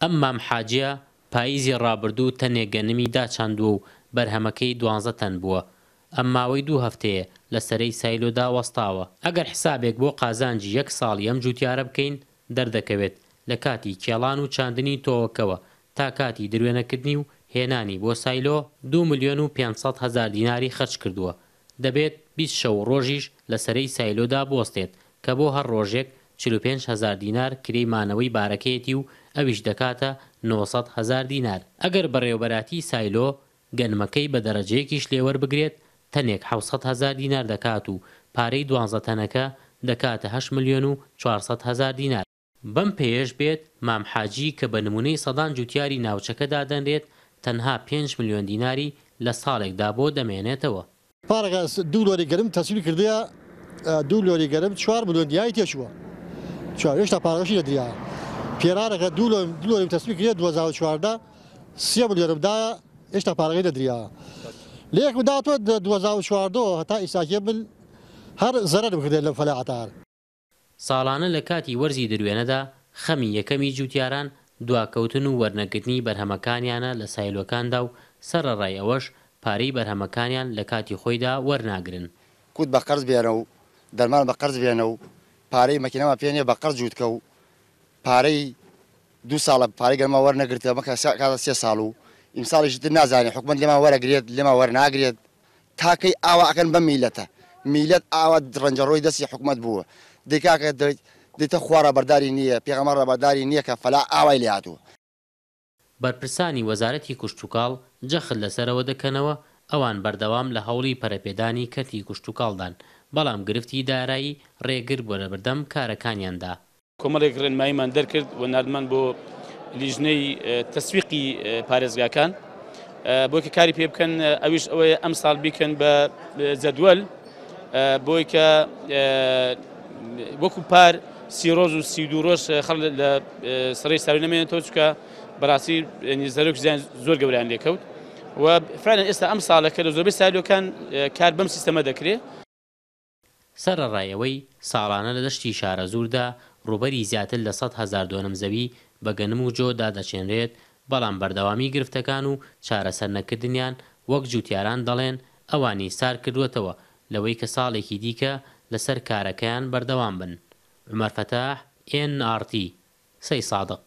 ئەم مام حاجیە پاییزی ڕابردوو تەنێک گەنمی داچاندووە و بەرهەمەکەی 12 تەن بووە. ئەم ماوەی دوو هەفتەیە لە سەرەی سایلۆدا وەستاوە. ئەگەر حسابێک بۆ قازانجی یەک ساڵی ئەم جووتیارە بکەین دەردەکەوێت لە کاتی کێڵان و چاندنی تۆوەکەوە تا کاتی دروێنەکردنی و هێنانی بۆ سایلۆ 2,500,000 دیناری خەرج کردووە. دەبێت 20 شەو و ڕۆژیش لە سەرەی سایلۆدا بوەستێت کە بۆ هەر ڕۆژێک 45,000 دینار کرێی مانەوەی بارەکەیەتی و ئەویش دەکاتە 900,000 دینار. ئەگەر بەڕێوەبەراتی سایلۆ گەنمەکەی بە دەرەجەیەکیش لێ وەربگرێت تەنێک 700,000 دینار دەکات و پارەی 12 تەنەکە دەکاتە 8,400,000 دینار. بەم پێیەش بێت مام حاجی کە بە نمونەی سەدان جوتیاری ناوچەکە دادەنرێت تەنها 5 ملیۆن دیناری لە ساڵێکدا بۆ دەمێنێتەوە. پارەکە دوو لۆری گەرم تەسویر کردیە، دوو لۆری گەرم 4 ملیۆن دیناری تێچووە، چوار هێشتا پارەکەشی نەدریا. پێرارەکە دوو لۆریم تەسویر کردیە 2014 3 ملیۆنم دایە، هێشتا پارەکەی نەدریا. لە یەکم داتوە 2014 هەتا ئیساکیە من هەر زەرەرم کردێت لەم فەلاحەتە. ساڵانە لە کاتی وەرزی دروێنەدا خەمی یەکەمی جوتیاران دواکەوتن و وەرنەگرتنی بەرهەمەکانیانە لە سایلۆکاندا و سەرەڕای ئەوەش پارەی بەرهەمەکانیان لە کاتی خۆیدا وەرناگرن. کوت بە قەرز بێنە و دەرمان بە قەرز بێنە و پارەی مەکینەمان پێ نییە بە قەرز جووتکە و پارەی دوو ساڵە پارەی گەرما وەرنەگرتە مەکە کاتە 3 ساڵ و ئیمساڵیش تر نازانێ حکومەت لێمان وەرەگرێت لێمان وەرناگرێت. تاکەی ئاوا ئەکەن بە میلەتە، میلەت ئاوا ڕەنجەڕۆی دەستی حکومەت بووە. دیکاکە دیتە خوا ڕابەرداری نییە، پێغەمبەر ڕابەرداری نییە کە فەلا ئاوای لێ هاتووە. بەرپرسانی وەزارەتی کشتوکاڵ جەخت لەسەرەوە دەکەنەوە ئەوان بەردەوام لە هەوڵی پەرەپێدانی کەرتی کشتوکاڵدان، بەڵام گرفتی دارایی ڕێگر بووە لەبەردەم کارەکانیاندا. کۆمەڵێک ڕێنماییمان دەرکرد و ناردمان بۆ لیژنەی تەسویقی پارێزگاکان بۆی کە کاری پێ بکەن، ئەویش ئەوەیە ئەم ساڵ بیکەن بە جەدوەل بۆی کە وەکو پار 30 ڕۆژ و 32 ڕۆژ خەڵک لە سەرەی ساوی نەمێنێتەوە، چونکە بەڕاستی زەرەر و زیان زۆر گەورەیان لێکەوت و فعلا ئێستا ئەم ساڵە کە لە زۆربەی سایلۆکان کار بەم سیستەمە دەکرێت. سەرەڕای ئەوەی ساڵانە لە دەشتی شارەزووردا ڕووبەری زیاتر لە 100,000 دۆنم زەوی بە گەنم و جۆ دادەچێنرێت، بەڵام بەردەوامی گرفتەکان و چارەسەر نەکردنیان وەک جوتیاران دەڵێن ئەوانی سار کردووەتەوە لەوەی کە ساڵێکی دیکە لەسەر کارەکەیان بەردەوام بن. عومەر فەتاح، ئێن ئاڕ تی، سەیدسادق.